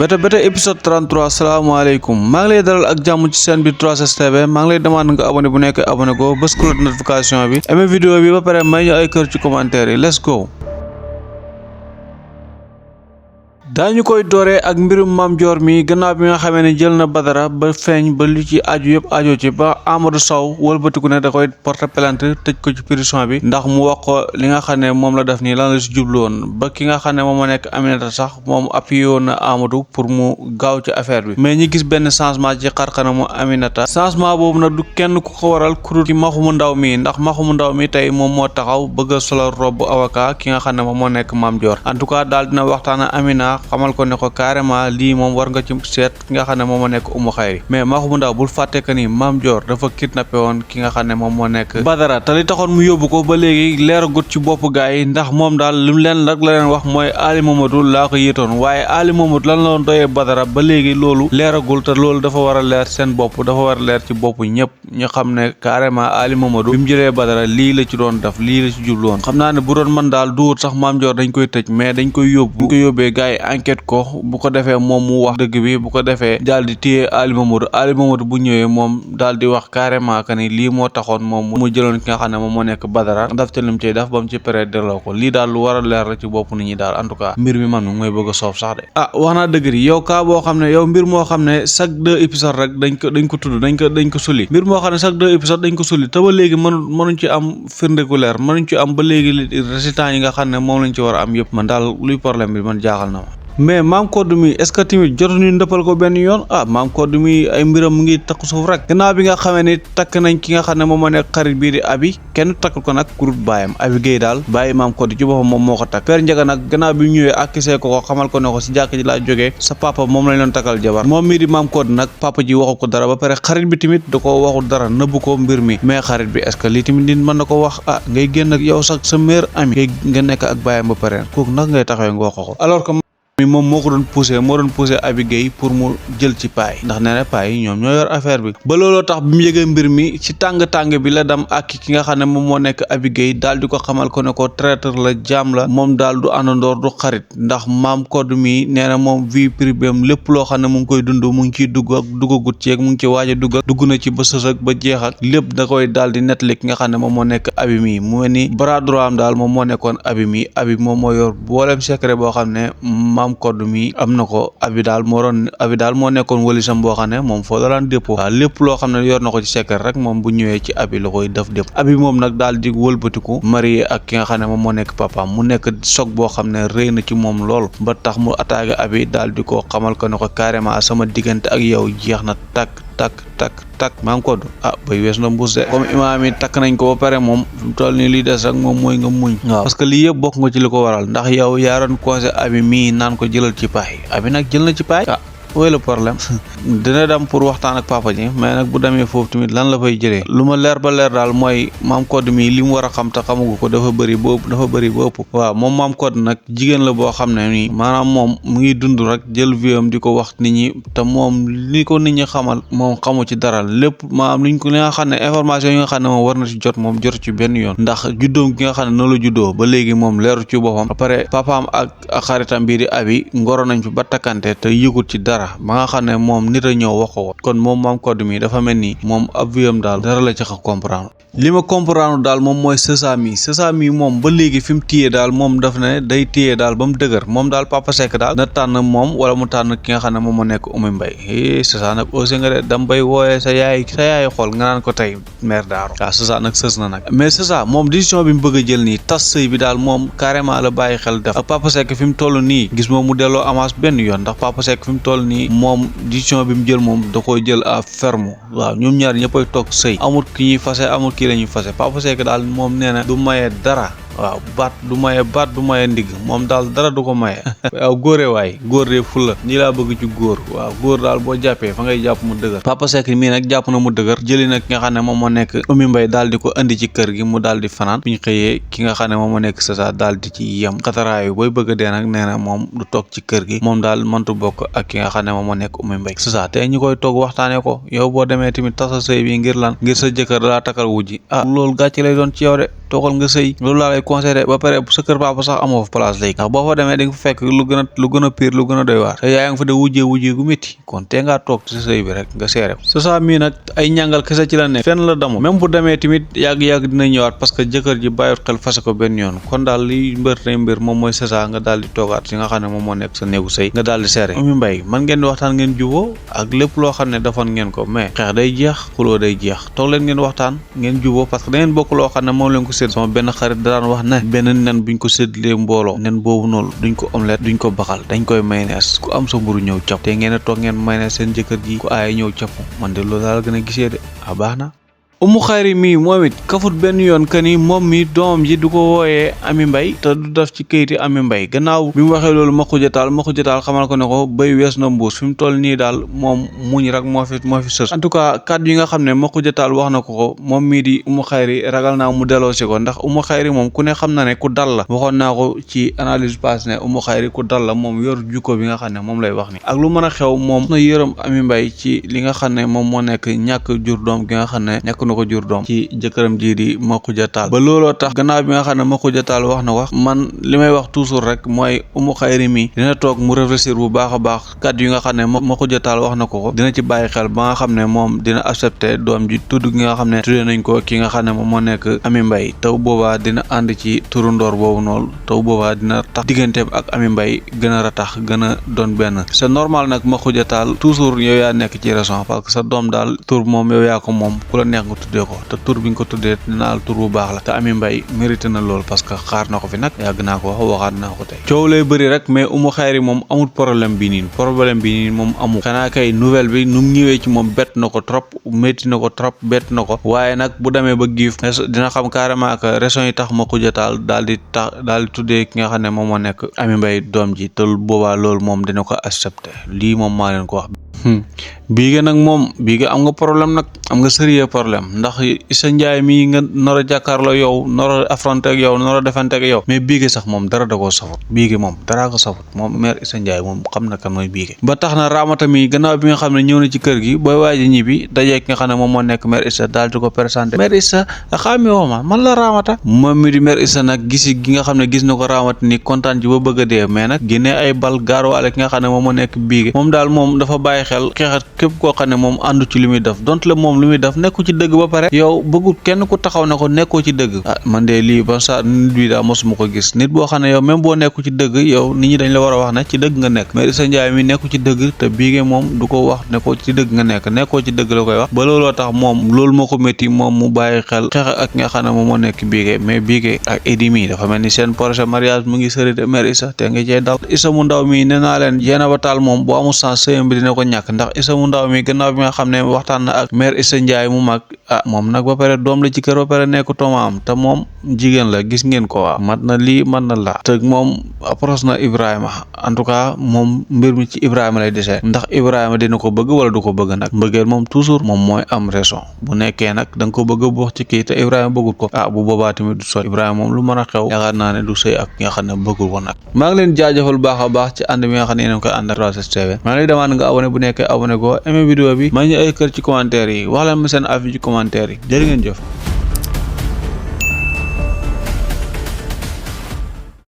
beta épisode 33 asalaamaaleykum maa ngi lay dalal ak jàmm ci chaîne bi 3S TV maa ngi lay demande nga abonné bu nekk abonné ko bës cloche notification bi aimé vidéo bi ba pare may ñu ay kër ci commentaire yi let's go. dañu koy dooree ak mbirum Mame Dior mi gannaaw bi nga xamee ne jël na Badara ba feeñ ba lu ci aju yëpp aju ci ba Amadou Sow wëlbatiku ne da koy porter plainte tëj ko ci prison bi ndax mu wax ko li nga xam ne moom la def nii lan la si jublu woon ba ki nga xam ne moom moo nekk Aminata sax moom appuyé woon na Amadou pour mu gaaw ci affaire bi mais ñi gis benn changement ci xarxanamu Aminata changement boobu nag du kenn ku ko waral kurut ki Maxumu Ndaw mi ndax Maxumu Ndaw mi tey moom moo taxaw bëgg a solo robe avocat ki nga xam ne moom moo nekk Mame Dior en tout cas daal dina waxtaan ak Amina xamal ko ne ko carrément lii moom war nga ci seet ki nga xam ne moom moo nekk Umu Xayri mais Maxumu Ndaw bul fàtte que ni Mame Dior dafa kidnappé woon ki nga xam ne moom moo nekk Badara te li taxoon mu yóbbu ko ba léegi leeragut ci bopp gaay yi ndax moom daal lu leen rek la leen wax mooy Ali Mamadou laa ko yéetoon waaye Ali Mamadou lan la doon doyee Badara ba léegi loolu leeragul te loolu dafa war a leer seen bopp dafa war a leer ci bopp ñëpp ñu xam ne carrément Ali Mamadou bi mu jëlee Badara lii la ci doon def lii la ci jublu woon xam naa ne bu doon man daal duwut sax Mame Dior dañ koy tëj mais dañ koy yóbbu bu ko yóbbee gaay yi enquête ko bu ko defee moom mu wax dëgg bi bu ko defee daal di téye Ali Mamadou bu ñëwee moom daal di wax carrément que ni lii moo taxoon moom mu jëloon ki nga xam ne moom moo nekk Badara daf te lim ciy def ba mu ci pare delloo ko lii daal lu war a leer la ci bopp nit ñi daal en tout cas mbir mi man mi mooy bëgg a soof sax de wax naa dëgg di yow kaa boo xam ne yow mbir moo xam ne chaque 2 épisodes rek dañ ko tudd dañ ko sulli mbir moo xam ne chaque 2 épisodes dañ ko sulli te ba léegi mënuñ ci am firnde gu leer mënuñ ci am ba léegi résultats yi nga xam ne moom lañ ci war a am yëpp man daal luy problème bi man jaaxal na ma mais Mame Codou mi est-ce que tamit jotuñu ndëppal ko benn yoon Mame Codou mi ay mbiram mu ngi takk suuf rek gannaaw bi nga xamee ni takk nañ ki nga xam ne moom moo nekk xarit bii di Abi kenn takkal ko nag kurut baayam Abi Gueye daal bàyyi Mame Codou ci boppam moom moo ko takk Père Ndiaga nag gannaaw bi ñëwee akkisee ko xamal ko ne ko si jàkk ji laa jógee sa papa moom lañ doon takkal jabar moom mii di Mame Codou nag papa ji waxu ko dara ba pare xarit bi tamit da ko waxul dara nëbbu ko mbir mi mais xarit bi est-ce que lii tamit nit mën na ko wax ngay génn ak yow sax sa meilleur ami ngay nga nekk ak baayam ba pare kooku nag ngay taxawee nga wax ko alors que moom moo ko doon poussé Abi Gueye pour mu jël ci paay ndax nee na paay yi ñoom ñoo yor affaire bi ba looloo tax bi mu yëgee mbir mi ci tàng bi la dem ak ki nga xam ne moom moo nekk Abi Gueye daal di ko xamal ko ne ko traiteur la jaam la moom daal du àndandoor du xarit ndax Mame Codou mi nee na moom vie privée am lépp loo xam ne mu ngi koy dund mu ngi ciy dugg ak duggagut ci ak mu ngi ci waaj a dugg na ci ba sës ak ba jeex ak lépp da koy daal di nettali ki nga xam ne moom moo nekk Abi mi mu mel ni bras droit am daal moom moo nekkoon Abi mi Abi moom moo yor boolem secret boo xam ne Mame Codou mi am na ko Abi daal moo nekkoon wëlisam boo xam ne moom foo daan dépôt waaw lépp loo xam ne yor na ko ci secret rek moom bu ñëwee ci Abi la koy def dépôt Abi moom nag daal di wëlbatiku marié ak ki nga xam ne moom moo nekk papaam mu nekk choc boo xam ne rëy na ci moom lool ba tax mu attaqué Abi daal di ko xamal ko ne ko carrément sama diggante ak yow jeex na tak Mame Codou bay wees na mbuus de comme imaam yi takk nañ ko ba pare moom mu toll nii lii des rek moom mooy nga muñ waaw parce que lii yëpp bokk nga ci li ko waral ndax yow yaa doon conseil Abi mii naan ko jëlal ci paay Abi nag jël na ci paay mooy le problème dina dem pour waxtaan ak papa ji mais nag bu demee foofu tamit lan la fay jëlee lu ma leer ba leer daal mooy Mame Codou mi li mu war a xam te xamagu ko dafa bëri ba ëpp waaw moom Mame Codou nag jigéen la boo xam ne nii maanaam moom mu ngi dund rek jël viam di ko wax nit ñi te moom li ko nit ñi xamal moom xamu ci dara lépp maanaam li nga xam ne information yi nga xam ne moom war na ci jot moom jotu ci benn yoon ndax juddoom gi nga xam ne noonu la juddoo ba léegi moom leeru ci boppam ba pare papaam ak xaritam bii di Abi ngoro nañ fi ba takkante te yëgut ci dara ba nga xam ne moom nit a ñëw wax ko kon moom Mame Codou mi dafa mel ni moom ab viam daal dara la ci comprendre li ma comprendre daal moom mooy sësa mi moom ba léegi fi mu téye daal moom daf ne day téye daal ba mu dëgër moom daal Papa Seck daal na tànn moom wala mu tànn ki nga xam ne moom moo nekk Oumy Mbaye sësa nag aussi nga de dam bay wooyee sa yaay xool nga naan ko tey mère Daaro waaw sësa nag sës na nag mais sësa moom décision bi mu bëgg a jël nii tas sëy bi daal moom carrément la bàyyi xel def ak Papa Seck fi mu toll nii gis moom mu delloo avance benn yoon ndax Papa Seck fi mu toll nii moom décision bi mu jël moom da koy jël à ferme waaw ñoom ñaar ñëppay toog sëy amul ki ñuy fase amul kii la ñuy fase Papa Seck daal moom nee na du maye dara waaw baat du maye ndigg moom daal dara du ko maye waaw góore waay góor de fulla nii laa bëgg ci góor waaw góor daal boo jàppee fa ngay jàpp mu dëgër Papa Seck mii nag jàpp na mu dëgër jëli nag ki nga xam ne moom moo nekk Oumy Mbaye daal di ko indi ci kër gi mu daal di fanaan bu ñu xëyee ki nga xam ne moom moo nekk sasa daal di ci yem xataraayu booy bëgg a dee nag nee na moom du toog ci kër gi moom daal mëntu bokk ak ki nga xam ne moom moo nekk Oumy Mbaye sasa te ñu koy toog waxtaane ko yow boo demee tamit tasa sëy bi ngir lan ngir sa jëkkër dalaa takkal wujji loolu gàcce lay doon ci yow de toogal nga sëy loolu laa lay conseillé ba pare sa kër papa sax amoo fa place léegi ndax boo fa demee di nga fa fekk lu gën a pire lu gën a doy waar te yaa ngi fa de wujjee gu métti kon te ngaa toog ci sa sëy bi rek nga seere ko sa saa mii nag ay ñàngal kese ci la ne fenn la damu même bu demee tamit yàgg-yàgg dina ñëwaat parce que jëkkër ji bàyyut xel fase ko benn yoon kon daal li mbir moom mooy sa saa nga daal di toogaat si nga xam ne moom moo nekk sa néegu sëy nga daal di seere Oumy Mbaye man ngeen di waxtaan ngeen juboo ak lépp loo xam ne defoon ngeen ko mais xeex day jeex xuloo day jeex toog leen ngeen waxtaan ngeen juboo parce que da ngeen bokk loo xam ne moom leen ko sédd sama benn xarit daan wax ne benn nen buñ ko séddalee mbooloo nen boobu noonu duñ ko omelette duñ ko baxal dañ koy mayonnaise ku am sa mburu ñëw capp te ngeen a toog ngeen mayonnaise seen jëkkër ji ku aaye ñëw capp man de loolu daal gën a gisee de baax na Oumou Khayri mii moom it kafut benn yoon que ni moom mi doomam ji du ko wooyee Amy Mbaye te du def ci kayiti Amy Mbaye gannaaw bi mu waxee loolu ma xujataal xamal ko ne ko béy wees na mbuus fi mu toll nii daal moom muñ rek moo fi sës en tout cas kàddu yi nga xam ne ma xujataal wax na ko moom mii di Oumou Khayri ragal naa mu delloosi ko ndax Oumou Khayri moom ku ne xam na ne ku dal la waxoon naa ko ci analyse passe ne Oumou Khayri ku dal la moom yor jukko bi nga xam ne moom lay wax ni ak lu mën a xew moom na yërëm Amy Mbaye ci li nga xam ne moom moo nekk ñàkk jur doom gi nga xam ne ñàkk na ko jur doom ci jëkkëram ji di Makhoudia Tall ba looloo tax gannaaw bi nga xam ne Makhoudia Tall wax na wax man li may wax toujours rek mooy Oumou Khayri mi dina toog mu réfléchir bu baax a baax kàddu yi nga xam ne Makhoudia Tall wax na ko dina ci bàyyi xel ba nga xam ne moom dina accepté doom ji tudd gi nga xam ne tuddee nañ ko ki nga xam ne moom moo nekk Amy Mbaye taw boobaa dina ànd ci turu ndoor boobu noonu taw boobaa dina tax digganteem ak Amy Mbaye gën a ratax gën a doon benn c'est normal nag Makhoudia Tall toujours yow yaa nekk ci raison parce que sa doom daal tur moom yow yaa ko moom ku la neex nga tuddee ko te tur bi nga ko tuddee dina al tur bu baax la te Amy Mbaye mérité na lool parce que xaar na ko fi nag yàgg naa ko waxaat naa ko tey coow lay bëri rek mais Oumou Khayri moom amul problème bi nii moom amul xanaa kay nouvelle bi nu mu ñëwee ci moom bett na ko trop métti na ko trop bett na ko waaye nag bu demee ba giif dina xam carrément que raison yi tax Makhoudia Tall daal di tuddee ki nga xam ne moom moo nekk Amy Mbaye doom ji te boobaa loolu moom dina ko accepté lii moom maa leen ko wax Bigué nag moom Bigué am nga problème nag am nga sérieux problème ndax Issa Ndiaye mii nga nar a jàkkaarloo yow nar a affronté ak yow nar a defante ak yow mais Bigué sax moom dara da koo safut Bigué moom daraa ko safut moom mère Issa Ndiaye moom xam na kan mooy Bigué ba tax na Ramata mi gannaaw bi nga xam ne ñëw na ci kër gi booy waaji ñibbi dajee ki nga xam ne moom moo nekk mère Issa daal di ko présenté mère Issa xaami woo ma man la Ramata moom mi di mère Issa nag gis nga xam ne gis na ko Ramata ni kontaan ji ba bëgg a dee mais nag génnee ay bal gaaruwaale ki nga xam ne moom moo nekk Bigué moom daal moom dafa bàyyi xel xeexat képp koo xam ne moom àndu ci li muy def donte la moom li muy def nekku ci dëgg ba pare yow bëggul kenn ku taxaw ne ko nekkoo ci dëgg man de lii ba sa nit bi daa mosuma ko gis nit boo xam ne yow même boo nekku ci dëgg yow nit ñi dañ la war a wax ne ci dëgg nga nekk mais Issa Ndiaye mi nekku ci dëgg te Bigué moom du ko wax nekkoo ci dëgg nga nekk nekkoo ci dëgg la koy wax ba looloo tax moom loolu moo ko métti moom mu bàyyi xel xeex ak nga xam ne moom moo nekk Bigué mais Bigué ak Idi mi dafa mel ni seen projet mariage mu ngi sëri de mère Issa te nga cee dal Issa mu ndaw mi nee naa leen Dieynaba Tall moom bu amul sens sëyam bi dina ko ñàkk ndax Issa mu ndaw mi gannaaw bi nga xam ne waxtaan na ak mère Issa Ndiaye mu mag moom nag ba pare doom la ci kër ba pare nekk tomaam te moom jigéen la gis ngeen ko mat na lii mat na laa te moom approche na Ibrahima en tout cas moom mbir mi ci Ibrahima lay desee ndax Ibrahima dina ko bëgg wala du ko bëgg nag mbëggeel moom toujours moom mooy am raison bu nekkee nag da nga ko bëgg bu wax ci kii te Ibrahima bëggul ko bu boobaa tamit du sot Ibrahima moom lu mën a xew yaakaar naa ne du sëy ak nga xam ne bëggul ko nag maa ngi leen jaajëfal baax a baax ci ànd bi nga xam ne yéen koy ànd 3STV maa ngi lay demande nga abonné bu nekkee abonné go aimé vidéo bi maa ngi ay kër ci commentaire yi wax leen ma seen avis ci commentaire yi jërë ngeen jëf